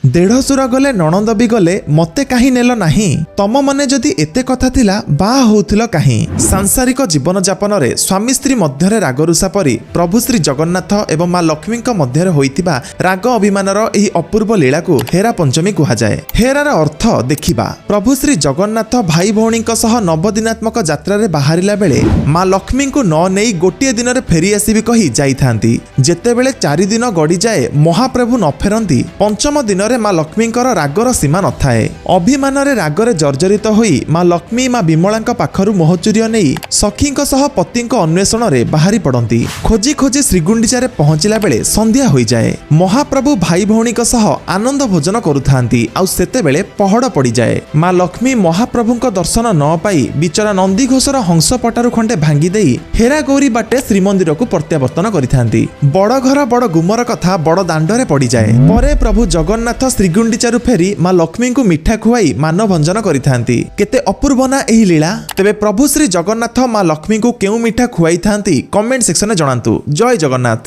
ଦେଢ଼ଶୁର ଗଲେ, ନଣନ୍ଦ ବି ଗଲେ, ମତେ କାହିଁ ନେଲ ନାହିଁ? ତମ ମନେ ଯଦି ଏତେ କଥା ଥିଲା, ବାହା ହଉଥିଲ କାହିଁ? ସାଂସାରିକ ଜୀବନ ଯାପନରେ ସ୍ୱାମୀ ସ୍ତ୍ରୀ ମଧ୍ୟରେ ରାଗରୁଷା ପରି ପ୍ରଭୁ ଶ୍ରୀ ଜଗନ୍ନାଥ ଏବଂ ମା ଲକ୍ଷ୍ମୀଙ୍କ ମଧ୍ୟରେ ହୋଇଥିବା ରାଗ ଅଭିମାନର ଏହି ଅପୂର୍ବ ଲୀଳାକୁ ହେରା ପଞ୍ଚମୀ କୁହାଯାଏ। ହେରାର ଅର୍ଥ ଦେଖିବା। ପ୍ରଭୁ ଶ୍ରୀ ଜଗନ୍ନାଥ ଭାଇ ଭଉଣୀଙ୍କ ସହ ନବଦିନାତ୍ମକ ଯାତ୍ରାରେ ବାହାରିଲା ବେଳେ ମା ଲକ୍ଷ୍ମୀଙ୍କୁ ନ ନେଇ ଗୋଟିଏ ଦିନରେ ଫେରି ଆସିବି କହି ଯାଇଥାନ୍ତି। ଯେତେବେଳେ 4 ଦିନ ଗଡ଼ିଯାଏ, ମହାପ୍ରଭୁ ନ ଫେରନ୍ତି, ପଞ୍ଚମ ଦିନରେ ମା ଲକ୍ଷ୍ମୀଙ୍କର ରାଗର ସୀମା ନଥାଏ। ଅଭିମାନରେ ରାଗରେ ଜର୍ଜରିତ ହୋଇ ମା ଲକ୍ଷ୍ମୀ ମା ବିମଳାଙ୍କ ପାଖରୁ ମୋହଚୁରିଅ ନେଇ ସଖୀଙ୍କ ସହ ପତିଙ୍କ ଅନ୍ୱେଷଣରେ ବାହାରି ପଡ଼ନ୍ତି। ଖୋଜି ଖୋଜି ଶ୍ରୀଗୁଣ୍ଡିଚାରେ ପହଞ୍ଚିଲା ବେଳେ ସନ୍ଧ୍ୟା ହୋଇଯାଏ। ମହାପ୍ରଭୁ ଭାଇ ଭଉଣୀଙ୍କ ସହ ଆନନ୍ଦ ଭୋଜନ କରୁଥାନ୍ତି ଆଉ ସେତେବେଳେ ପହଡ଼ ପଡ଼ିଯାଏ। ମା ଲକ୍ଷ୍ମୀ ମହାପ୍ରଭୁଙ୍କ ଦର୍ଶନ ନ ପାଇ ବିଚରା ନନ୍ଦିଘୋଷର ହଂସ ପଟାରୁ ଖଣ୍ଡେ ଭାଙ୍ଗି ଦେଇ ହେରା ଗୌରୀ ବାଟେ ଶ୍ରୀମନ୍ଦିରକୁ ପ୍ରତ୍ୟାବର୍ତ୍ତନ କରିଥାନ୍ତି। ବଡ଼ ଘର ବଡ଼ ଗୁମର କଥା ବଡ଼ ଦାଣ୍ଡରେ ପଡ଼ିଯାଏ। ପରେ ପ୍ରଭୁ ଜଗନ୍ନାଥ ଶ୍ରୀଗୁଣ୍ଡିଚାରୁ ଫେରି ମା ଲକ୍ଷ୍ମୀଙ୍କୁ ମିଠା ଖୁଆଇ ମାନଭଞ୍ଜନ କରିଥାନ୍ତି। କେତେ ଅପୂର୍ବ ନା ଏହି ଲୀଳା? ତେବେ ପ୍ରଭୁ ଶ୍ରୀ ଜଗନ୍ନାଥ ମା ଲକ୍ଷ୍ମୀଙ୍କୁ କେଉଁ ମିଠା ଖୁଆଇଥାନ୍ତି, କମେଣ୍ଟ ସେକ୍ସନରେ ଜଣାନ୍ତୁ। ଜୟ ଜଗନ୍ନାଥ।